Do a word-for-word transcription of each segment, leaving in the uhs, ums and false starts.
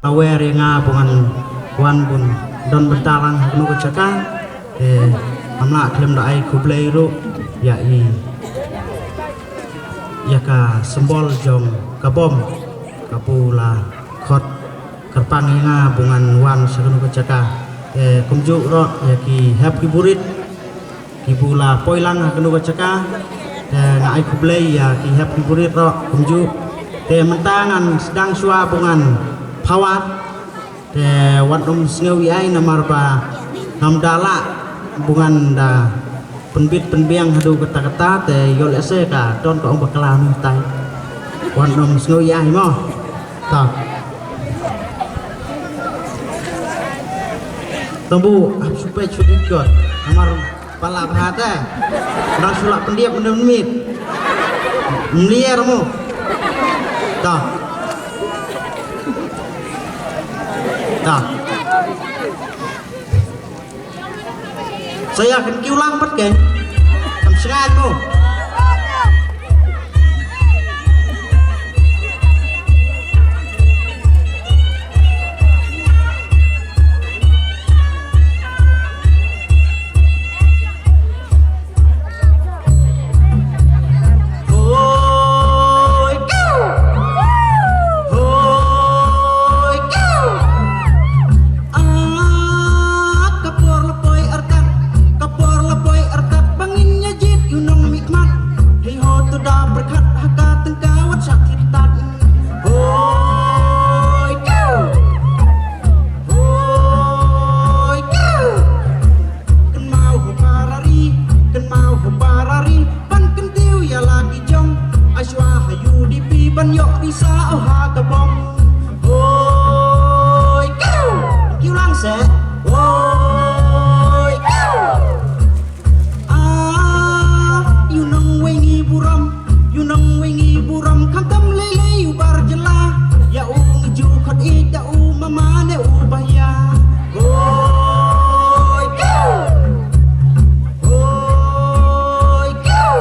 Awer ïa nga ba ngan wan bun don bynta lang ha kano ka jaka. Te ngam lah khlem da ai khublei ruh ïa i, ïa ka symbol jong ka bom kaba u la khot kyrpang ïa nga ba ngan wan sha kano ka jaka. Te kumjuh ruh ïa ki hep ki burit kiba u la poi lang ha kano ka jaka. Te nga ai khublei ïa ki hep ki burit ruh kumjuh. Te mynta ngan sdang shuwa ba ngan phawat. Te wat nym sngew ïa ai namar ba ngam da lah ba ngan da pynbit pynbiang haduh katta katta, te ïoh lehse ka don ka ong bakla mynta. Wat nym sngew ïa ai mo. Ta. Tang ba hap shu peit shu dih kot. Namar pala bha te. Nang shu lah pyndiap mynta mynmiet. Mlier mo. Ta. Ta. Sa ïa kan kiew lang pat ke. Kam sngewbha mo. Hoi kiu. Hoi kiu. Ah, ka por la poi artat, ka por la poi artat, ba ngin ïa jied ïa u nongmihkhmat. Hei ho to da pyrkhat ha ka tyngka wat shah thied tad. Hoi kiu. Hoi kiu. Kynmaw ho para ri, kynmaw ho para ri, ban kyntiew ïa la ki jong, ai shuwa ha U D P ban ïoh ri sa oh ha ka bom. Hoi kiu. Kiew lang se. Hoi kiu. Ah, ïa u nongwei ngi burom, ïa u nongwei ngi burom, khamtam lei lei u bar jylla. Ïa u ngi ju khot ïeit da u mama ne u bah ïa. Hoi kiu. Hoi kiu.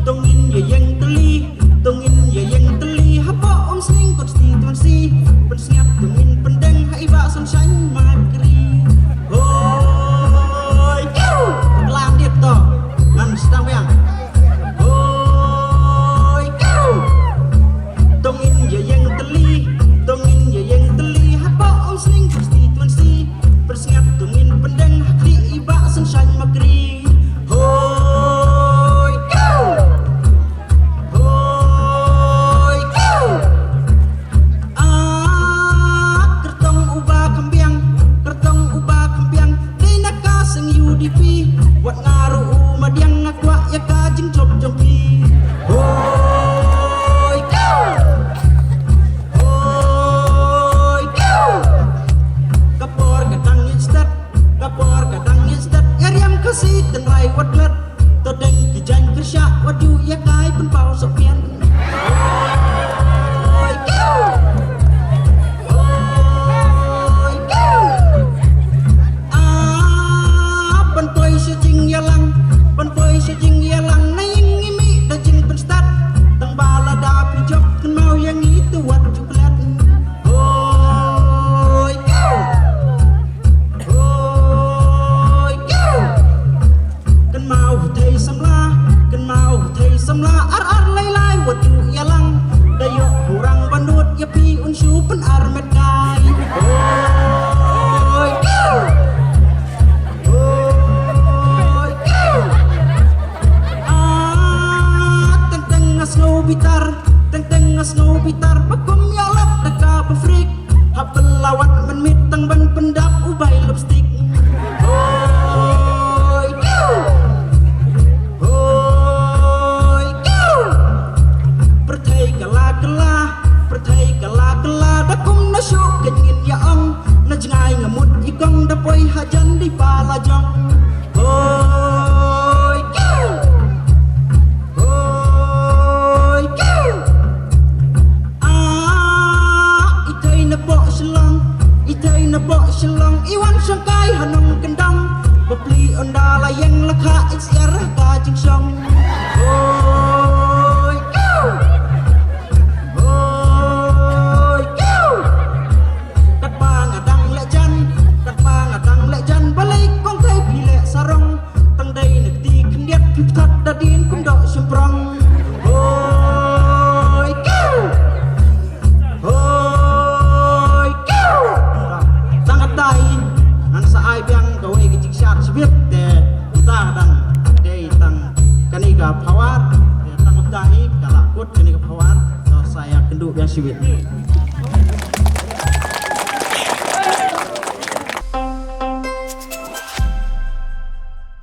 To ngin ïa ïeng tylli, to ngin ïa ïeng tylli hapoh Umsning constituency. Pynsngiat to ngin pyndeng ha i Bah Sunshine Makri. Hoi kiu. Klang dit to. Ngan sdang biang. Hoi kiu. To ngin ïa ïeng tylli, to ngin ïa ïeng tylli hapoh Umsning constituency. Pynsngiat to ngin pyndeng ha khlieh i Bah Sunshine Makri. Hoi kiu. Hoi kiu. Ah, kyrtong u Bah Khymbiang, kyrtong u Bah Khymbiang, dei na ka seng U D P. Wat nga ruh u madiang nga kwah ïa ka jingjop jong phi. Hoi kiu. Hoi kiu. Ka por ka dang ïa stet, ka por ka dang ïa stet, ïa riam Khasi tynrai wat klet. To deng ki jaiñ kyrshah wat ju ïa kai pynpaw sophian. Hoi kiu. Hoi kiu. Ah, ban poi sha jingïalang, ban poi sha jingïalang, na ïing ngi mih da jingpynstad. Tang ba lada phi jop kynmaw ïa ngi te wat ju klet. Hoi kiu. Hoi kiu. Kynmaw hynthei samla, kynmaw hynthei samla, ar ar lai lai wat ju ïalang. Da ïoh u rang ba nud ïa phi un shu pyn-ar met kai. Hoi kiu. Hoi kiu. Ah, teng teng nga sngew bitar, teng teng nga sngew bitar, ba kum ïalap da kaba frik. Hap la wat mynmiet tang ban pyndap u bai lipstick. Hoi kiu. Hoi kiu. Pyrthei ka la kylla, pyrthei ka la kylla, da kum na shuh ka ngin ïa ong. Na jngai nga mut i kong da poi hajan dei pa la jong. Hoi kiu. Hoi kiu. Ah, i thei na poh Shillong, i thei na poh Shillong, i wan shangkai ha nongkyndong. Bapli ynda la ïeng la kha i syiar ha ka jingshong. Hoi kiu. Hoi kiu. Din kum doh shymprong. Hoi kiu. Hoi kiu. Tang katei ngan sa ai biang kawei ka jingshad shibit te uta ka dang dei tang kane ka power te tang uta hi ka la kut kane ka power. To sa ïa kynduh biang shibit.